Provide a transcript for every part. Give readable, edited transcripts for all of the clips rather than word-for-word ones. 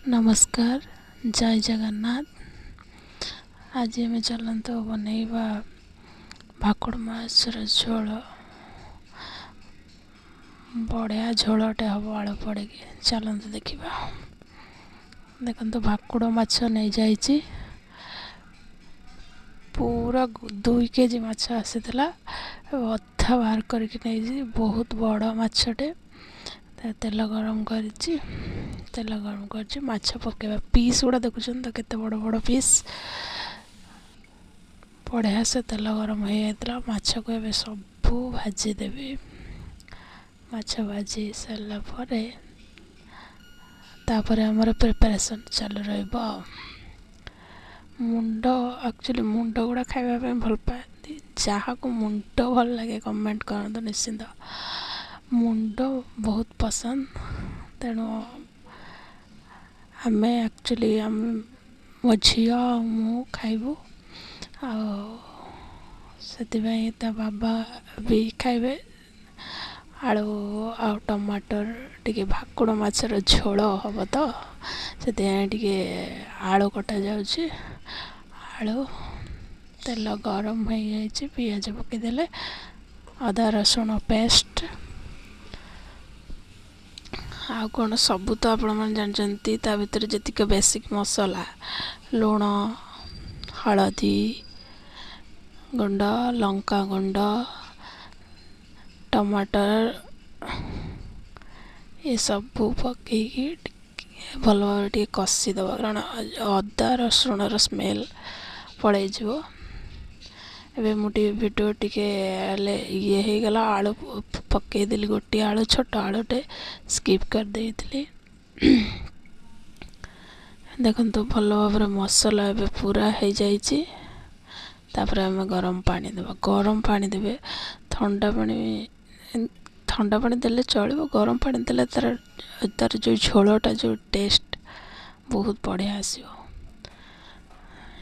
ନମସ୍କାର, ଜୟ ଜଗନ୍ନାଥ। ଆଜି ଆମେ ଚାଲନ୍ତୁ ବନେଇବା ଭାକୁର ମାଛର ଝୋଳ। ବଢ଼ିଆ ଝୋଳଟେ ହେବ ଆଳୁ ପଡ଼ିକି। ଚାଲନ୍ତୁ ଦେଖିବା। ଦେଖନ୍ତୁ, ଭାକୁର ମାଛ ନେଇଯାଇଛି। ପୁରା 2 କେଜି ମାଛ ଆସିଥିଲା, ଅଧା ବାହାର କରିକି ନେଇଛି। ବହୁତ ବଡ଼ ମାଛଟେ। ତେଲ ଗରମ କରିଛି, ତେଲ ଗରମ କରିଛି, ମାଛ ପକାଇବା। ପିସ୍ ଗୁଡ଼ା ଦେଖୁଛନ୍ତି ତ, କେତେ ବଡ଼ ବଡ଼ ପିସ୍। ବଢ଼ିଆ ସେ ତେଲ ଗରମ ହେଇଯାଇଥିଲା। ମାଛକୁ ଏବେ ସବୁ ଭାଜିଦେବି। ମାଛ ଭାଜି ସାରିଲା ପରେ ତାପରେ ଆମର ପ୍ରିପାରେସନ୍ ଚାଲୁ ରହିବ। ଆଉ ମୁଣ୍ଡ, ଆକ୍ଚୁଆଲି ମୁଣ୍ଡ ଗୁଡ଼ା ଖାଇବା ପାଇଁ ଭଲ ପାଆନ୍ତି। ଯାହାକୁ ମୁଣ୍ଡ ଭଲ ଲାଗେ କମେଣ୍ଟ କରନ୍ତୁ ନିଶ୍ଚିନ୍ତ। ମୁଣ୍ଡ ବହୁତ ପସନ୍ଦ, ତେଣୁ ଆମେ ଆକ୍ଚୁଆଲି ଆମେ ମୋ ଝିଅ ଆଉ ମୁଁ ଖାଇବୁ, ଆଉ ସେଥିପାଇଁ ତା ବାବା ବି ଖାଇବେ। ଆଳୁ ଆଉ ଟମାଟର ଟିକେ, ଭାକୁର ମାଛର ଝୋଳ ହେବ ତ, ସେଥିପାଇଁ ଟିକେ ଆଳୁ କଟାଯାଉଛି। ଆଳୁ, ତେଲ ଗରମ ହେଇଯାଇଛି, ପିଆଜ ପକାଇଦେଲେ, ଅଦା ରସୁଣ ପେଷ୍ଟ, ଆଉ କ'ଣ ସବୁ ତ ଆପଣମାନେ ଜାଣିଛନ୍ତି। ତା ଭିତରେ ଯେତିକି ବେସିକ୍ ମସଲା, ଲୁଣ, ହଳଦୀ ଗୁଣ୍ଡ, ଲଙ୍କା ଗୁଣ୍ଡ, ଟମାଟର, ଏସବୁ ପକାଇକି ଟିକେ ଭଲ ଭାବରେ ଟିକେ କଷିଦେବା, କାରଣ ଅଦା ରସୁଣର ସ୍ମେଲ୍ ପଳେଇଯିବ। ଏବେ ମୁଁ ଟିକେ ଭିଡ଼ିଓ ଟିକେ ହେଲେ ଇଏ ହେଇଗଲା। ଆଳୁ ପକାଇଦେଲି, ଗୋଟିଏ ଆଳୁ, ଛୋଟ ଆଳୁଟେ ସ୍କିପ୍ କରିଦେଇଥିଲି। ଦେଖନ୍ତୁ, ଭଲ ଭାବରେ ମସଲା ଏବେ ପୁରା ହେଇଯାଇଛି। ତାପରେ ଆମେ ଗରମ ପାଣି ଦେବା। ଗରମ ପାଣି ଦେବେ, ଥଣ୍ଡା ପାଣି, ଥଣ୍ଡା ପାଣି ଦେଲେ ଚଳିବ, ଗରମ ପାଣି ଦେଲେ ତାର ଯେଉଁ ଝୋଳଟା, ଯେଉଁ ଟେଷ୍ଟ ବହୁତ ବଢ଼ିଆ ଆସିବ।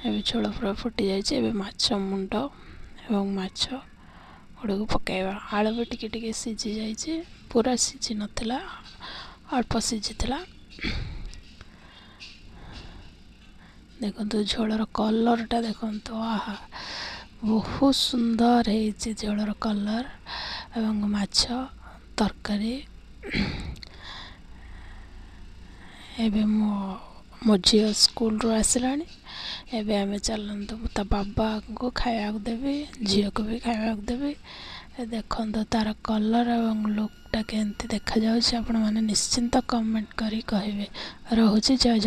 ଏବେ ଝୋଳ ପୁରା ଫୁଟି ଯାଇଛି। ଏବେ ମାଛ ମୁଣ୍ଡ ଏବଂ ମାଛ ଗୁଡ଼ିକୁ ପକାଇବା। ଆଳୁ ବି ଟିକେ ଟିକେ ସିଝି ଯାଇଛି, ପୁରା ସିଝି ନଥିଲା, ଅଳ୍ପ ସିଝିଥିଲା। ଦେଖନ୍ତୁ ଝୋଳର କଲର୍ଟା ଦେଖନ୍ତୁ, ଆହା, ବହୁତ ସୁନ୍ଦର ହେଇଛି ଝୋଳର କଲର୍ ଏବଂ ମାଛ ତରକାରୀ। ଏବେ ମୋ ଝିଅ ସ୍କୁଲରୁ ଆସିଲାଣି। ଏବେ ଆମେ ଚାଲନ୍ତୁ, ତା ବାବାଙ୍କୁ ଖାଇବାକୁ ଦେବି, ଝିଅକୁ ବି ଖାଇବାକୁ ଦେବି। ଦେଖନ୍ତୁ ତାର କଲର୍ ଏବଂ ଲୁକ୍ଟା କେମିତି ଦେଖାଯାଉଛି, ଆପଣମାନେ ନିଶ୍ଚିନ୍ତ କମେଣ୍ଟ କରି କହିବେ। ରହୁଛି, ଜୟ।